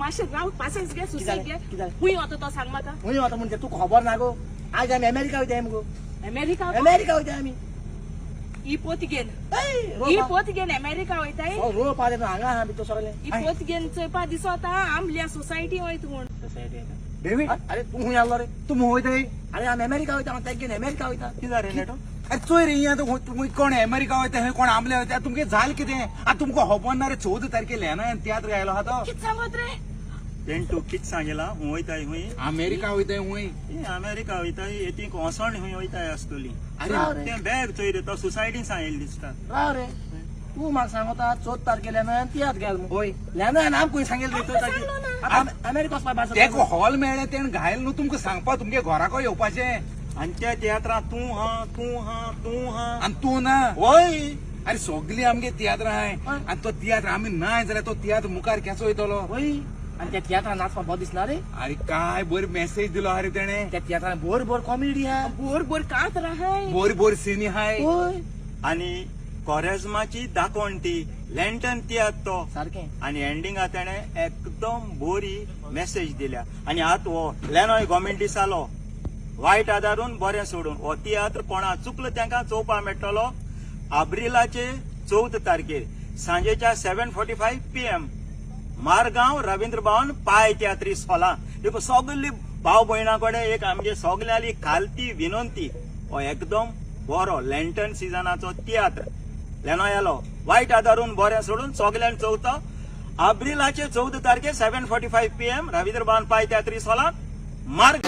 मातशें राव, पासेंस घे, सुसेग घे. कितें जालें? खूंय वता तो सांग म्हाका. खंय वता म्हणजे तूं खबर ना गो? आज आमी अमेरिका वयताय मुगो. अमेरिका? अमेरिका वयताय आमी. ही पोत घेन, ऐ, ही रोप पोत घेन अमेरिका वयताय. रोप आहा हांगा आहा भितर सगळें. ही पोत घेन चोयपा दिसता आमल्या सोसायटी वयता म्हूण. डेवीड. अरे, तूं खंय आसलो रे? तूं खंय वयताय? अरे, आमी अमेरिका वयता, तेग घेवन अमेरिका वयता. कितें जालें नेटो? अरे चोय रे, हिंगा तुमी कोण अमेरिका वयता, हे कोण आमले वयता, तुमगे जाल कितें? आतां तुमकां खबर ना रे, 14 तारखे लेना तियात्र गायलो आहा तो. कित सांगत रे? पेंटू कित सांगेला? हूं वयताय हुंय? अमेरिका वयताय हुंय. ही अमेरिका वयताय, येती कोसण हुंय वयताय आसतली. अरे. तें बॅग चोय रे, तो सोसायटीन सांगेल दिसता. राव रे, तूं म्हाका सांगता 14 तारखे लेना तियात्र गेल. होय. लेना आम खंय सांगेल रे 14 सांगलो ना. तारखे अमेरिका वचपा भायर तेका सरता. हॉल मेळ्ळें, तेणें घायल न्हू तुमकां सांगपा तुमगे घराको येवपाचें. आनी त्या तियात्रांत तूं हा, तूं हा, तूं हा. आनी तूं ना. वय. अरे, सगली आमगे तियात्र आहाय आनी तो तियात्र आमी नाय जाल्यार तो तियात्र मुखार केसो वयतलो? वय, आनी त्या तियात्रान नाचपा बरो दिसना रे. अरे, काय बरी मेसेज दिलो आहा रे तेणें. त्या तियात्रान बोर बोर कॉमेडी आहा. बोर बोर कांत राहाय. बोरी बोरी सिनी हाय. वय. आनी कोरेज्माची दाखवण ती लँटन तियात्र तो. सारकें. आनी एंडिंगा तेणें एकदम बोरी मेसेज दिल्या. आनी आत हो लेनॉय गोमेंट दिसालो वायट आदारून बरें सोडून हो तियात्र कोणा चुकलो तांकां चोवपा मेळटलो आब्रिलाचे 14 तारखेर सांजेच्या 7:45 PM, Margao, Ravindra Bhavan, पाय तियात्रीस हॉला. देखून सगली भाव भयणा कडेन एक आमगे सगल्यांली खालती विनंती, हो एकदम बरो लँटन सिजनाचो तियात्र लेनोयालो वायट आदारून बरें सोडून सगल्यांक चवथो आब्रिलाचे 14 तारखे 7:45 PM, Ravindra Bhavan, पाय तियात्रीस हॉलात, मार्गांव.